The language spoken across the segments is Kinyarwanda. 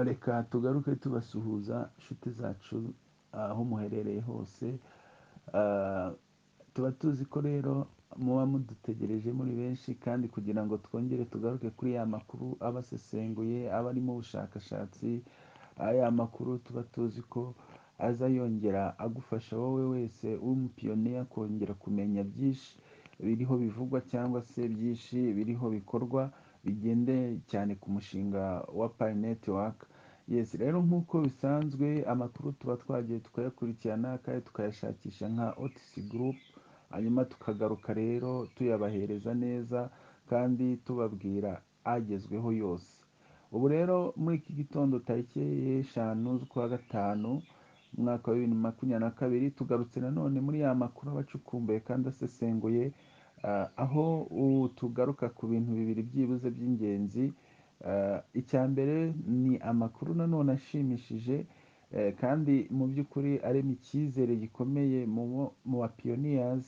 Reka tugaruke tubasuhuza inshuti zacu aho muherereye hose. Tuba tuzi ko rero muba mudutegereje muri benshi, kandi kugira ngo twongere tugaruke kuri ya makuru aba asesenguye, aba arimo ubushakashatsi, aya makuru tuba tuzi ko aza yongera agufasha wowe wese w'umupiyoniya kongera kumenya byinshi biriho bivugwa cyangwa se byinshi biriho bikorwa bigendeye cyane ku mushinga wa Pi Network. Yes, rero nk'uko bisanzwe amakuru tuba twagiye tukayakurikirana kandi tukayashakisha nka OTC Group, hanyuma tukagaruka rero tuyabahereza neza kandi tubabwira agezweho yose. Ubu rero muri iki gitondo tariki 5 z'ukwa gatanu umwaka wa 2022, tugarutse nanone muri ya makuru aba acukumbuye kandi asesenguye, aho tugaruka ku bintu bibiri byibuze by'ingenzi. Icya mbere ni amakuru nanone ashimishije, kandi mu by'ukuri arema icyizere gikomeye mu ba pioneers,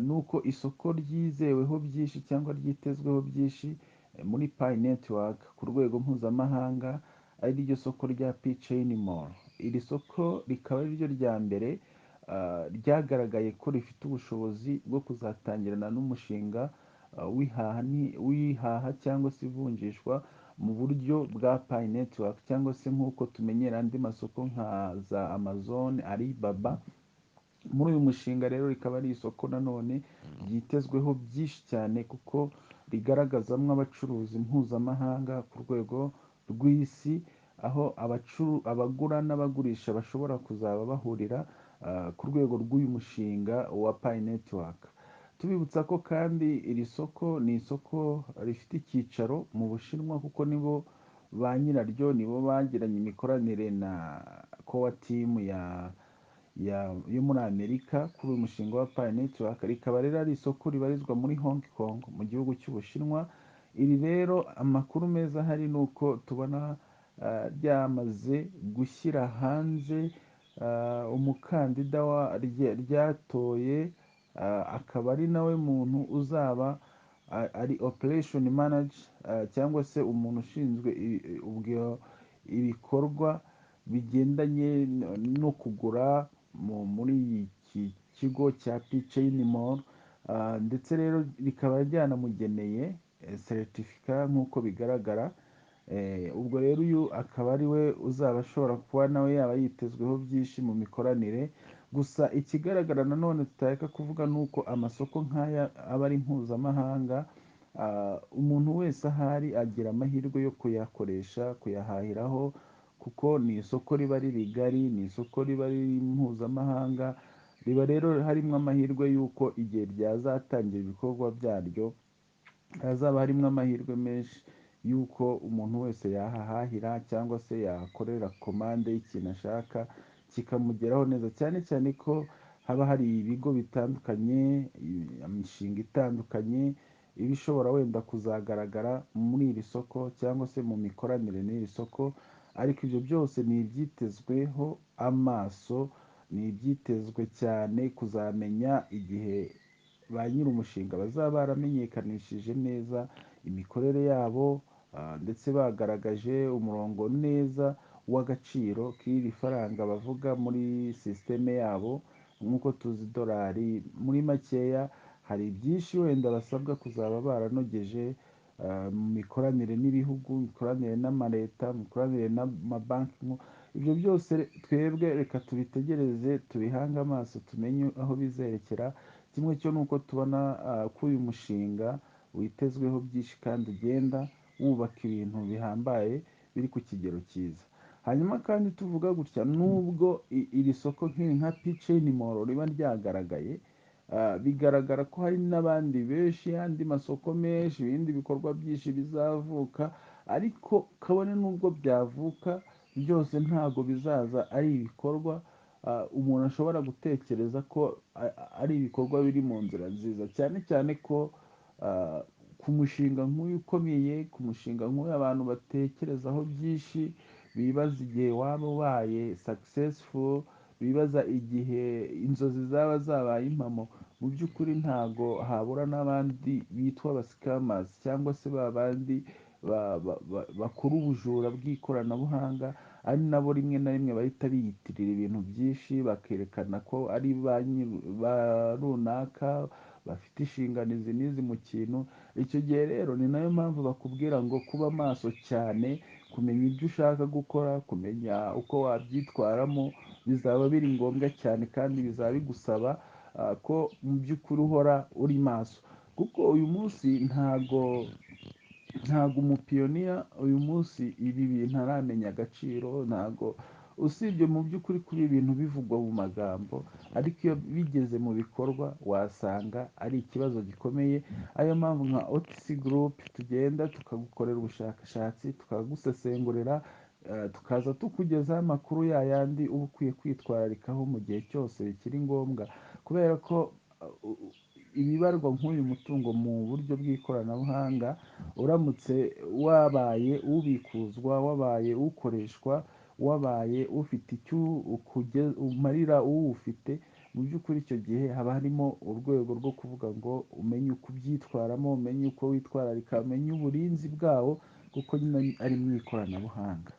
nuko isoko ryizeweho byinshi cyangwa ryitezweho byinshi muri Pi Network ku rwego mpuzamahanga, ari ryo soko rya Pi Chain Mall. Iri soko rikaba ari ryo rya mbere ryagaragaye ko rifite ubushobozi bwo kuzatangirana n'umushinga w'ihaha cyangwa se ivunjishwa mu buryo bwa Pi Network, cyangwa se nk'uko tumenyera andi masoko nka za Amazon, Alibaba. Muri uyu mushinga rero rikaba ari isoko nanone ryitezweho byinshi cyane, kuko rigaragazamo abacuruzi mpuzamahanga ku rwego rw'isi, aho abagura n'abagurisha bashobora kuzaba bahurira ku rwego rw'uyu mushinga wa Pi Network. Tubibutsa ko kandi iri soko ni isoko rifite icyicaro mu Bushinwa, kuko nibo ba nyiraryo, nibo bagiranye imikoranire na Core Team yo muri Amerika kuri uyu mushinga wa Pi Network. Rikaba rero ari isoko ribarizwa muri Hong Kong mu gihugu cy'Ubushinwa. Iri rero amakuru meza ahari ni uko tubona ryamaze gushyira hanze umukandida ryatoye, akaba ari nawe muntu uzaba ari operation manager, cyangwa se umuntu ushinzwe ibikorwa bigendanye no kugura muri iki kigo cya Pi Chain Mall, ndetse rero rikaba ryanamugeneye certificate nk'uko bigaragara. Ubwo rero uyu akaba ari we uzaba ashobora kuba nawe yaba yitezweho byinshi mu mikoranire. Gusa ikigaragara nanone tutareka kuvuga ni uko amasoko nk'aya aba ari mpuzamahanga, umuntu wese ahari agira amahirwe yo kuyakoresha, kuyahahiraho, kuko ni isoko riba riri rigari, ni isoko riba riri mpuzamahanga, riba rero harimo amahirwe y'uko igihe ryazatangira ibikorwa byaryo hazaba harimo amahirwe menshi y'uko umuntu wese yahahahira cyangwa se yahakorera komande y'ikintu ashaka kikamugeraho neza, cyane cyane ko haba hari ibigo bitandukanye, imishinga itandukanye iba ishobora wenda kuzagaragara muri iri soko cyangwa se mu mikoranire n'iri soko. Ariko ibyo byose ni ibyitezweho amaso, ni ibyitezwe cyane kuzamenya igihe ba nyir'umushinga bazaba baramenyekanishije neza imikorere yabo, ndetse bagaragaje umurongo neza w'agaciro k'iri faranga bavuga muri sisiteme yabo, nk'uko tuzi idolari. Muri makeya hari byinshi wenda basabwa kuzaba baranogeje mu mikoranire n'ibihugu, mikoranire n'amaleta, mikoranire n'amabanki. Ibyo byose twebwe reka tubitegereze, tubihange amaso, tumenye aho bizerekera. Kimwe cyo ni uko tubona ko uyu mushinga witezweho byinshi kandi ugenda wubaka ibintu bihambaye biri ku kigero cyiza. Hanyuma kandi tuvuga gutya, nubwo iri soko nk'iri nka Pi Chain Mall riba ryagaragaye, bigaragara ko hari n'abandi benshi, andi masoko menshi, ibindi bikorwa byinshi bizavuka, ariko kabone n'ubwo byavuka byose ntabwo bizaza ari ibikorwa umuntu ashobora gutekereza ko ari ibikorwa biri mu nzira nziza, cyane cyane ko ku mushinga nk'uyu ukomeye, ku mushinga nk'uyu abantu batekerezaho byinshi, bibaza igihe waba ubaye successful, bibaza igihe inzozi zaba zabaye impamo. Mu by'ukuri ntago habura n'abandi bitwa abascammers cyangwa se ba bandi bakora ubujura bw'ikoranabuhanga, ari nabo rimwe na rimwe bahita biyitirira ibintu byinshi, bakerekana ko ari ba runaka bafite inshingano izi n'izi mu kintu. Icyo gihe rero ni nayo mpamvu bakubwira ngo kuba maso cyane, kumenya ibyo ushaka gukora, kumenya uko wabyitwaramo, bizaba biri ngombwa cyane, kandi bizaba bigusaba ko mu by'ukuri uhora uri maso. Kuko uyu munsi ntago umupioneer uyu munsi ibi bintu aramenya agaciro, ntago usibye mu by'ukuri kuba ibintu bivugwa mu magambo, ariko iyo bigeze mu bikorwa wasanga ari ikibazo gikomeye. Ariyo mpamvu nka OTC Group tugenda tukagukorera ubushakashatsi, tukagusesengurira, tukaza tukugezaho amakuru yayandi uba ukwiye kwitwararikaho mu gihe cyose bikiri ngombwa, kubera ko ibibarwa nk'uyu mutungo mu buryo bw'ikoranabuhanga, uramutse wabaye ubikuzwa, wabaye ukoreshwa, wabaye ufite icyo umarira uwufite, mu by'ukuri icyo gihe haba harimo urwego rwo kuvuga ngo umenye uko ubyitwaramo, umenye uko witwararika, umenye uburinzi bwawo, kuko nyine ari mu ikoranabuhanga.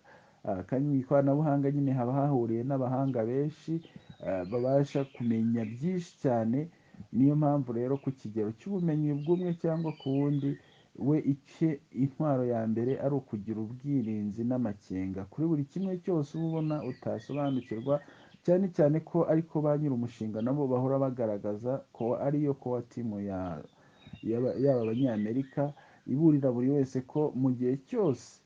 Kandi mu ikoranabuhanga nyine haba hahuriye n'abahanga benshi babasha kumenya byinshi cyane. Niyo mpamvu rero ku kigero cy'ubumenyi bw'umwe cyangwa ku wundi we, icye intwaro ya mbere ari ukugira ubwirinzi n'amakenga kuri buri kimwe cyose uba ubona utasobanukirwa, cyane cyane ko ariko ba nyir'umushinga nabo bahora bagaragaza ko ariyo core team y'aba Banyamerika, iburira buri wese ko mu gihe cyose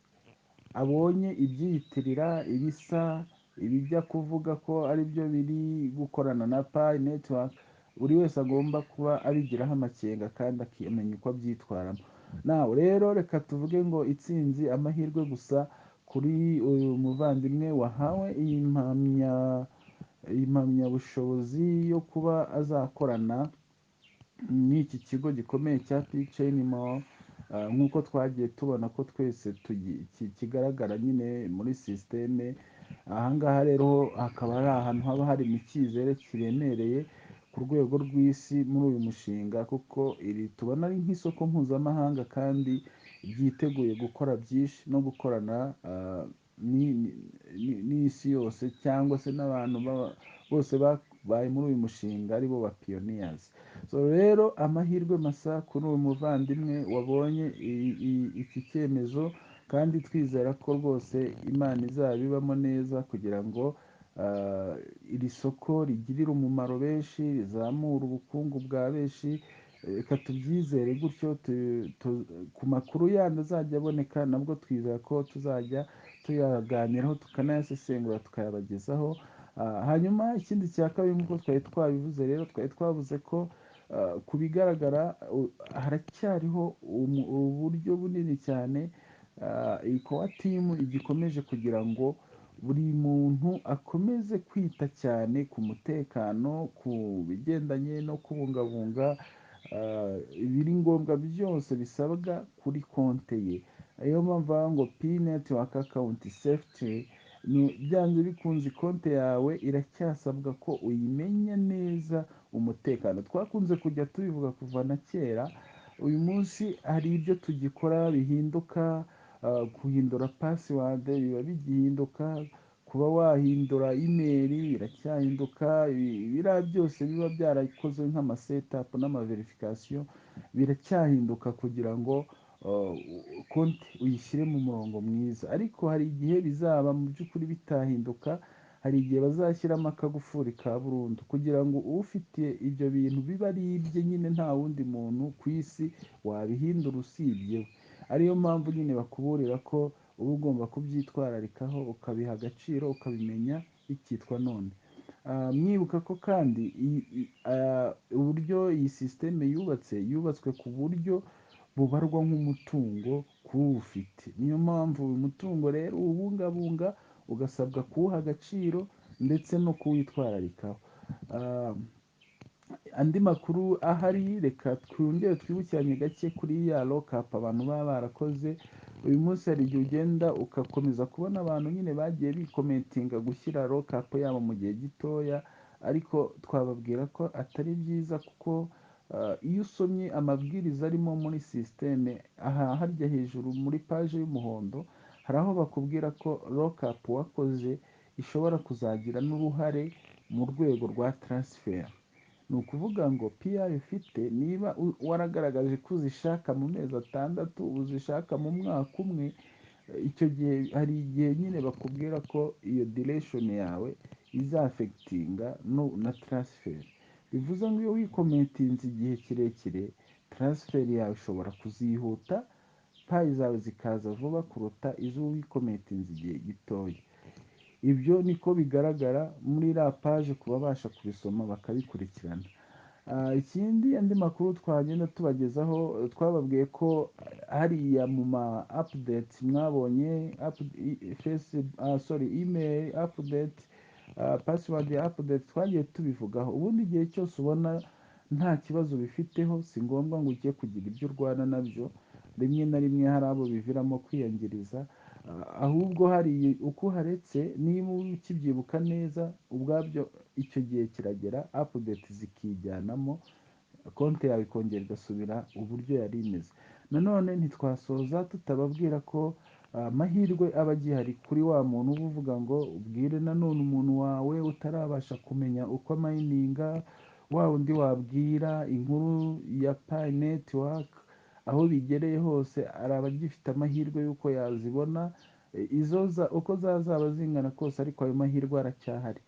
abonye ibyiyitirira ibisa ibijya kuvuga ko aribyo biri gukorana na Pi Network, buri wese agomba kuba abigiraho amakenga kandi akamenya uko abyitwaramo. Nawe rero reka tuvuge ngo itsinzi, amahirwe gusa kuri uyu muvandimwe wahawe iyi mpamyabushobozi yo kuba azakorana n'iki kigo gikomeye cya PiChain Mall, nk'uko twagiye tubona ko twese kigaragara nyine muri sisiteme. Ahangaha rero hakaba ari ahantu haba hari icyizere kiremereye ku rwego rw'isi muri uyu mushinga, kuko iri tubona ari nk'isoko mpuzamahanga kandi ryiteguye gukora byinshi no gukorana n'isi yose, cyangwa se n'abantu bose babaye muri uyu mushinga aribo ba pioneers. So rero amahirwe masa kuri uyu muvandimwe wabonye iki cyemezo, kandi twizera ko rwose Imana izabibamo neza kugira ngo iri soko rigirire umumaro benshi, rizamure ubukungu bwa benshi. Reka tubyizere gutyo. Ku makuru yandi azajya aboneka nabwo twizera ko tuzajya tuyaganiraho, tukanayasesengura, tukayabagezaho. Hanyuma ikindi cya kabiri, nk'uko twari twabivuze rero, twari twavuze ko ku bigaragara haracyariho uburyo bunini cyane iyi core team igikomeje kugira ngo buri muntu akomeze kwita cyane ku mutekano, ku bigendanye no kubungabunga ibiri ngombwa byose bisabwa kuri konte ye. Ariyo mpamvu bavuga ngo Pi Network account safety, ni byanze bikunze konte yawe iracyasabwa ko uyimenya neza umutekano. Twakunze kujya tubivuga kuva na kera. Uyu munsi hari ibyo tugikora bihinduka, guhindura password biba bigihinduka, kuba wahindura email biracyahinduka, biriya byose biba byarakozwe nk'amasetup n'amaverification biracyahinduka kugira ngo konti uyishyire mu murongo mwiza. Ariko hari igihe bizaba mu by'ukuri bitahinduka, hari igihe bazashyiramo akagufuri ka burundu kugira ngo ufite ibyo bintu bibe ari ibye nyine, nta wundi muntu ku isi wabihindura usibye we. Ariyo mpamvu nyine bakuburira ko uba ugomba kubyitwararikaho, ukabiha agaciro, ukabimenya bikitwa none. Mwibuka ko kandi uburyo iyi sisiteme yubatse, yubatswe ku buryo bubarwa nk'umutungo kuwufite. Niyo mpamvu uyu mutungo rero uwubungabunga, ugasabwa kuwuha agaciro ndetse no kuwitwararikaho. Andi makuru ahari, reka twongere twibukiranye gake kuri ya lockup abantu baba barakoze. Uyu munsi hari igihe ugenda ugakomeza kubona abantu nyine bagiye bicommittinga gushyira lockup yabo mu gihe gitoya, ariko twababwira ko atari byiza kuko Iyo usomye amabwiriza arimo muri système, aha harya hejuru muri page y'umuhondo, hari aho bakubwira ko lockup wakoze ishobora kuzagira n'uruhare mu rwego rwa transfer. Ni ukuvuga ngo Pi ufite, niba waragaragaje ko uzishaka mu mezi 6, uzishaka mu mwaka umwe, icyo gihe hari igihe nyine bakubwira ko iyo duration yawe izaffectinga no na transfer. Bivuze ngo iyo wicommittinze igihe kirekire, transfer yawe ishobora kuzihuta, Pi zawe zikaza vuba kuruta izo wicommittinze igihe gitoya. Ibyo niko bigaragara muri iriya page ku babasha kubisoma bakabikurikirana. Ikindi, andi makuru twagenda tubagezaho, twababwiye ko hariya mu ma updates mwabonye face, sorry, email update, password update, twagiye tubivugaho. Ubundi igihe cyose ubona nta kibazo bifiteho, si ngombwa ngo ujye kugira ibyo urwana nabyo. Rimwe na rimwe hari abo biviramo kwiyangiriza. Ahubwo hari uko uharetse, niba ukibyibuka neza, ubwabyo icyo gihe kiragera update zikijyanamo, konti yawe ikongera igasubira uburyo yari imeze. Nanone ntitwasoza tutababwira ko amahirwe aba agihari kuri wa muntu uba uvuga ngo ubwire nanone umuntu wawe utarabasha kumenya uko amininga, wa wundi wabwira inkuru ya Pi Network. Aho bigereye hose araba agifite amahirwe y'uko yazibona, izo uko zazaba zingana kose, ariko ayo mahirwe aracyahari.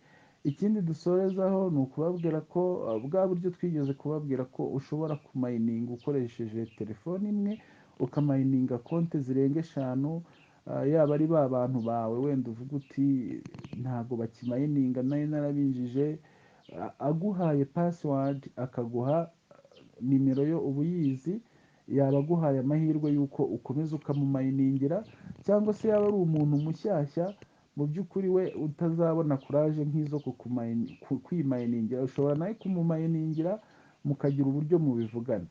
Ikindi dusorezaho ni ukubabwira ko bwa buryo twigeze kubabwira ko ushobora kumininga ukoresheje telefone imwe, ukamininga konti zirenga 5, yaba ari ba bantu bawe wenda uvuga uti ntabwo bakimininga, nayo narabinjije, aguhaye password, akaguha nimero yo uba uyizi, yaba aguhaye amahirwe y'uko ukomeza ukamuminingira. Cyangwa se yaba ari umuntu mushyashya mu by'ukuri we utazabona courage nk'izo kwiminingira, ushobora nawe kumuminingira mukagira uburyo mubivugana.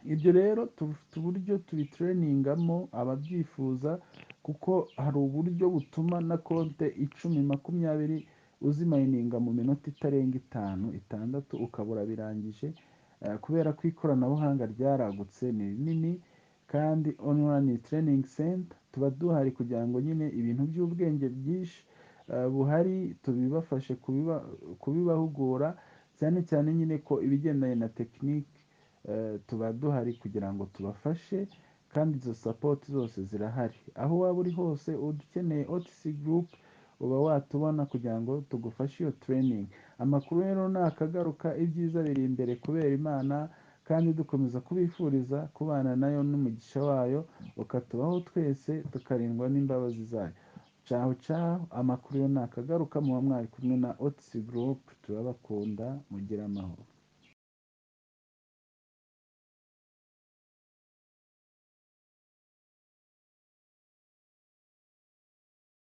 Ibyo rero tufite uburyo tubitrainingamo ababyifuza, kuko hari uburyo butuma na konte 10, 20 uzimininga mu minota itarenga 5, 6, ukabura birangije, kubera ko ikoranabuhanga ryaragutse, ni rinini. Kandi online training center tuba duhari kugira ngo nyine ibintu by'ubwenge byinshi buhari tubibafashe kubibahugura, cyane cyane nyine ko ibigendanye na tekinike tuba duhari kugira ngo tubafashe. Kandi izo support zose zirahari. Aho waba uri hose ukeneye OTC Group, uba watubona kugira ngo tugufashe iyo training. Amakuru rero ni akagaruka, ibyiza biri imbere kubera Imana, kandi dukomeza kubifuriza kubana nayo n'umugisha wayo ukatubaho twese, tukarindwa n'imbabazi zayo. Caho caho, amakuru yo ni akagaruka. Muba mwari kumwe na OTC Group, turabakunda, mugire amahoro.